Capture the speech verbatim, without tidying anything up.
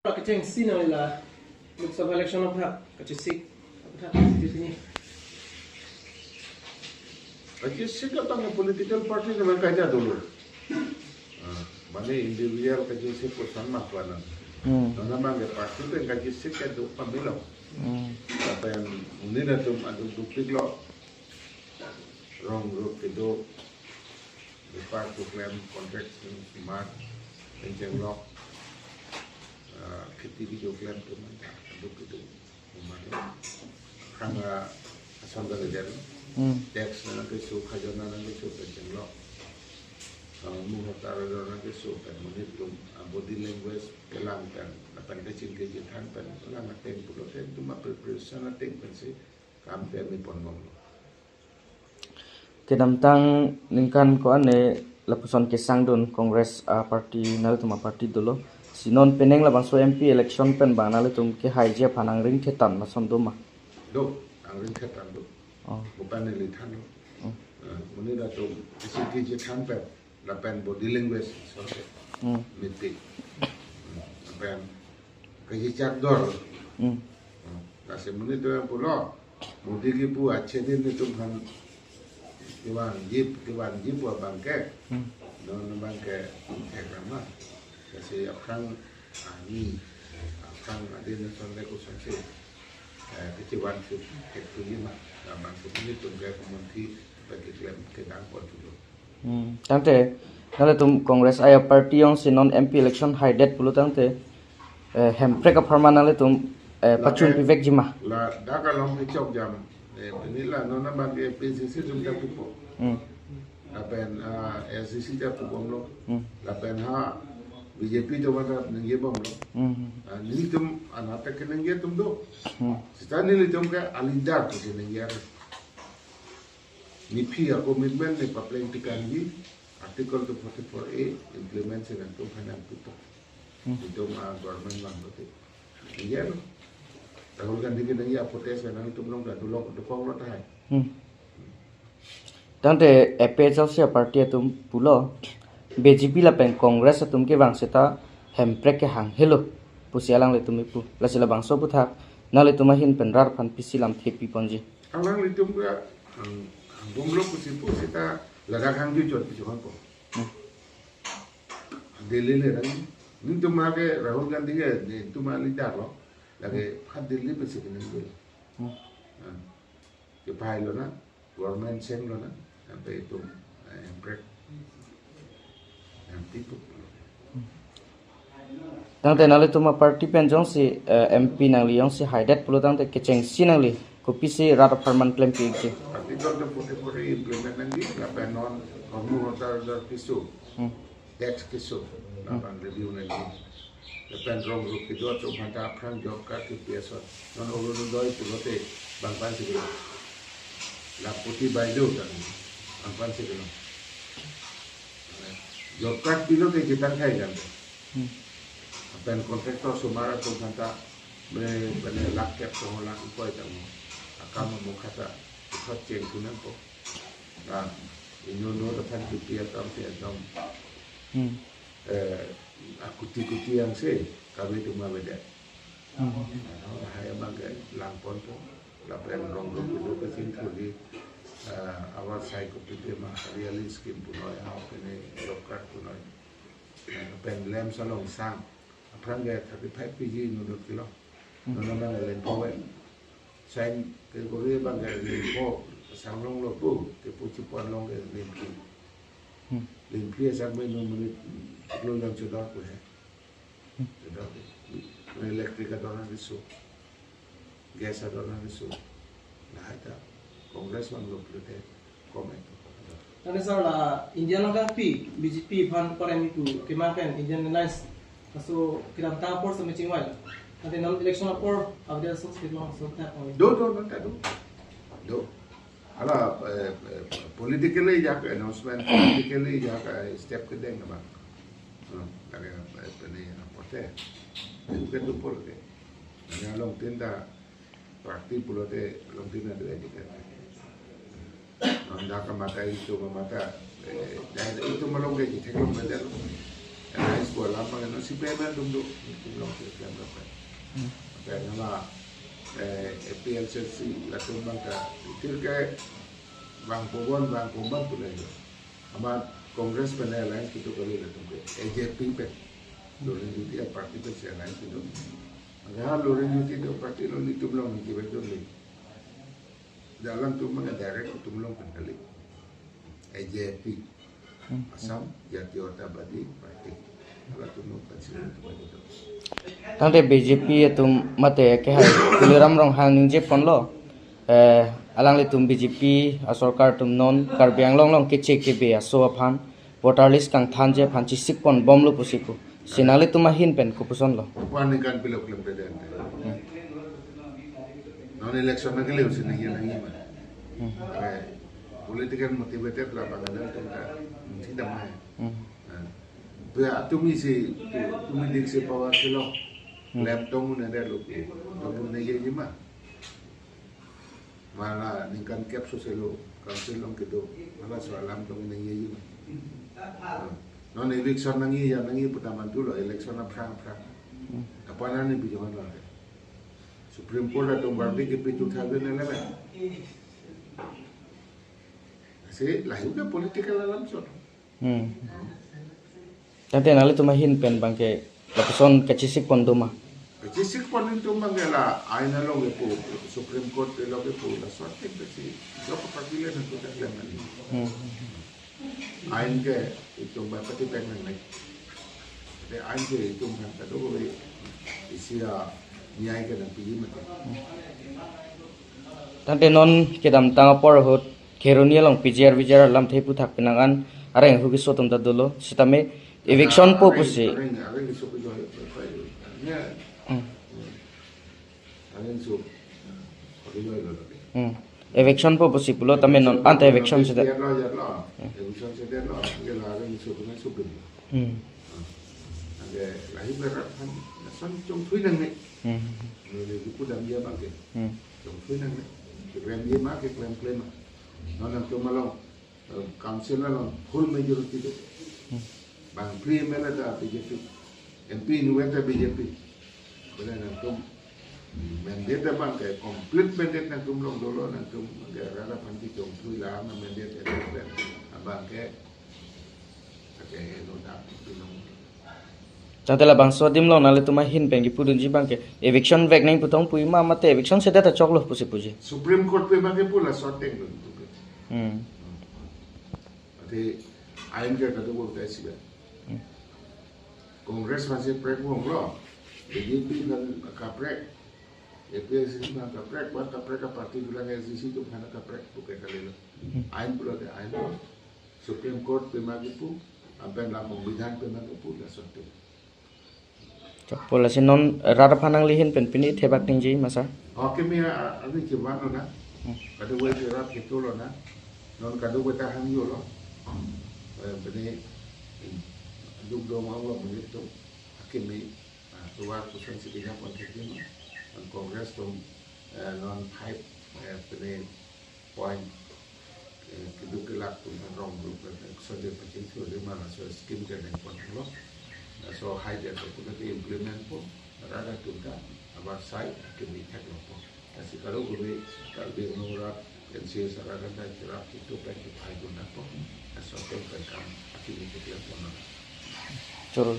Kechengsi nangli la Lok Sabha election aphan kachesik aphan kachesik ni. Kachesik abang political party nangkachesik dolo. Ah, mane individual kachesik koson ma panan. Hmm. Nona abang party pen kachesik kedo pamelo. Hmm. Lapen monit atum aduk dukpiklo. Rong rup kedo. Bepar keklem, kontrak sumar, pencheng lok, ah, kheti video klem atum anta aduk kedo. Umat lo. Khang, ah, asam dari den. Hmm. Tax nangkeso, khajana nangkeso, pencheng lok. Ah, muhur tara nangkeso, pen monit atum, ah, body language kelang pen, lapen kachingki kachethan pen, kelang ateng pulote, itum a-preparation ateng pensi kam tame ponbomlo. Kedamtang ningkan ko-an ne lapuson kesangdun Congress a-party, nangtum a-party dolo. Si non penang labangso M P election pen bang nangtum kehaiji aphan angring thetan lason do ma? Do, angring thetan do. Oh. Bukan neli than do. Oh. Eh, monit atum isi kachethan pen. Lapen body language so. Hmm. Miti. Lapen kachechak dor. Hmm. Hmm. Lasi monit atum pulo, Modi kipu achedin itum aphan kevanji, kevanji pu abangke. Hmm. Non abangke theklong ma. Lasi aphrang ani, aphrang adin sonle kosonsi, eh, kechevan su thekji ma. Labangso monit atum ke komanthi pakeklem kedang pon dolo. Hmm. Tangte, nanglitum Congress a-party jongsi non M P election haidet pulo tangte, eh, Hemprek apharman nanglitum, eh, la pachun eh, pivekji ma? Ladak along kechok jam, eh, pini la non abang ke A P C C atum ta pupo. Hmm. Lapen, ah, A I C C ta pubomlo. Hmm. Lapen ha B J P atum ta nangjebomlo. Hmm. Ah, nelitum anat ta kenangji atum do. Hmm. Seta nelitum ke a-leader ke kenangji atum. Nephi a-commitment ne papleng tikanji, Article two forty-four A implement si nangtum aphan nangpupo. Hmm. Itum a-government vanglote. Iya lo. Rahul Gandhi ke nangji a-protest ke nangtum along ta dulok dokonglo tahai. Hmm. Tangte A P H L C a-party atum pulo, B J P lapen Congress atum kevang seta Hemprek ke hang helo pusi alanglitum kipu. Lasi labangso aphuthak nanglitum ahin pen rat aphan pisi lamthe piponji? Alanglitum ke hang, hangbomlo pusi pu seta ladak hangjuchot pusi honpo. Hmm. Delhi le nang, nelitum ke Rahul Gandhi ke, nelitum a-leader lo. Lake phat Delhi pusi kenangji. Hmm. Ah. Kepahai lonang, government cheng lonang, sampai itum, eh, Hemprek. Nanti pu. Tangte nanglitum a-party pen jongsi, eh, M P nangli jongsi haidet pulo tangte kechengsi nangli kopisi rat apharman klempi ikji? Article two forty-four A implement nangji, lapen non, non order order keso, Hmm. tax keso, Hmm. lapen review nangji. Lapen rong rup kedo atum aphanta aphrang job card kepi ason. Non Orunodoi pulote bang aphansi kelong. Lakhpati Baideo ta bang aphansi kelong. Job card pilote chethan khai jam. Hmm. Lapen contractor osomar atum aphanta me pene lakh kep tong lakh ingkoi tang. Akam amo khata khot cheng kunang ko. Na, inut inut aphan kepi akam si ekdom. Hmm. Eh, akuti kuti jongsi kave atum avedet. Hmm. Lahai abang ke langponpo, lapen rong rup kedo kachingthurji, eh, awar sai kopi pi ma, Hariyali scheme punoi, ahok kene job card punoi. Lapen lamps along sang, aphrang ke thirty-five K G inut inut kelong. Hmm. Non abang len po ven. Sign ke kori abang ke len po, sang longlo pu, kepu chipon long ke len pu. Hmm. Len pu sang me non monit lo lang chodor pu he. Electric ador nangkeso, gas ador nangkeso. Lahai ta Congress vanglo pulote comment. Tangte sir, la India along kangpi B J P aphan pareng ipu kema pen Indian Alliance, laso kedamtang apor sami chingvai. Tangte non election apor avedet ason state along so tap on. Do, do, non ta do. Do. Hala, eh, eh, politically ajak announcement, politically ajak, eh, step kedeng abang. Hmm, lake, eh, pene apote. Itu kan dupol ke. Lake along tin ta party pulote along tin ta dua aja kan. Nonda kamata itu kamata, eh, dan itu malong ke kita belum ada. Yang lain sekolah apa kan, si pemen dum dum. Itu belum kita belum. Pen hala, eh, A P H L C latum abang ta, tir ke bang kogon, bang komat pulai lo. Amat Congress pen alliance kedo kali latum ke, A J P pen. Lurin Jyoti aparty pen si alliance kedo. Maka Lurin Jyoti aparty lo, nelitum along ni kibai do le. Dalam tu mana direct itum along pen kali. A J P. Hmm. Assam Jatiyatabadi Party. Halatum along pen si itum along kedo. Tangte B J P atum mate ke hai Tuliram Ronghang ningje ponlo. Eh, alanglitum B J P asorkar atum non Karbi Anglong along keche kebe aso aphan voter list kangthanji aphan chesik ponbomlo pusi pu. Si nanglitum ahin pen kopuson lo? Pu aningkan pilo klemkle den. Hmm. Non election nangkele usi nangji nangji ma. Hmm. Eh, political motivated la bang ada atum ta. Hmm, tidak mah. Hmm. Eh. Pu atum isi, atum isi power silo. Hmm. Klem tong un ada lo. Tong un nangji ma. Mala ningkan kep so selo, council along kedo, mala so alam tong nangji ma. Non election nangji, ya nangji pu ta mantu lo, election aphrang aphrang. Hmm. Apa nani bijaman lo. Supreme Court atum berarti ke pitu thabi nele. Si lahai ke political alam so. Hmm. Tangte nanglitum ahin pen abang ke lapuson kachesik pon do ma? Kachesik pon itum abang ke la ain along kepu, Supreme Court along kepu, laso ateng ke si, lo kapagile nangtum ta klem nangji. Hmm. Ain ke itum bang pati peng nangne. Te ain ke itum kan kadokave isi a-nyay ke nangpiji mati. Tangte non kedamtang apor ahut Kheroni along P G R V G R alamthe puthak penang an areng hu keso atum ta dolo. Sitame eviction po pusi. Areng, areng keso kejoi, ya. Hmm. Areng so kejoi lo lagi. Hmm. Eviction po pusi pulo tame non ante eviction seta. Ya lo, ya lo. Hmm. Eviction seta lo, ya la areng so kena so kejoi. Hmm. Ante lahai berat kan, son chongthui nangne. Hmm. Neli kepu damji abang ke. Hmm. Chongthui nangne. Keklem ji ma, keklem klem ma. Non nangtum along, eh, council along full majority do. Hmm. Bang phli M L A ta B J P. M P inutvet ta B J P. Bole nangtum mandate abang ke complete mandate nangtum along dolo, nangtum ke rara panti chongthui la na mandate abang ke Tangte labangso adim along nanglitum ahin pen kipudunji abang ke eviction vek nangji pu tong pu ma mate eviction seta ta choklo pusi puji. Supreme Court pen abang kepu laso ateng dun. Hmm. Ate ain ke kadokave ta isi ba. Hmm. Congress masih prek wong lo. B J P kan kaprek. A P H L C kan kaprek, wan kaprek ka party bilang S D C atum kan kaprek, bukan kali lo. Hmm. Ain pulote ain lo. Supreme Court pen abang kepu, lapen la Songbidhan pen abang kepu, laso ateng. Chokpo, lasi non rat aphan nangli ahin pen pini thebak ningje ma sir? Okay, mi, ah, ani chevan lo na. Hmm. Kadokave si rat ketu lo na. Non kadokave ta hangjo lo. Eh, pini, hmm, duk dong lo pini tu. Akimi, ah, tovar koson si pinjam pon thekji ma. Non Congress atum, eh, non five, eh, pini point, eh, keduk kelak atum kan rong group kan, eh, so de pachingthur de ma laso scheme ke nangpon lo. Laso hai de so kuda ke implement po, rat atum ta, abar sai akimi theklo po. Lasi kadokave, Karbi Anglong rat, N C S rat ta cherap itu pen ke phai dun nangpo. Laso pen pen kam akimi keklem pon lo. Choro.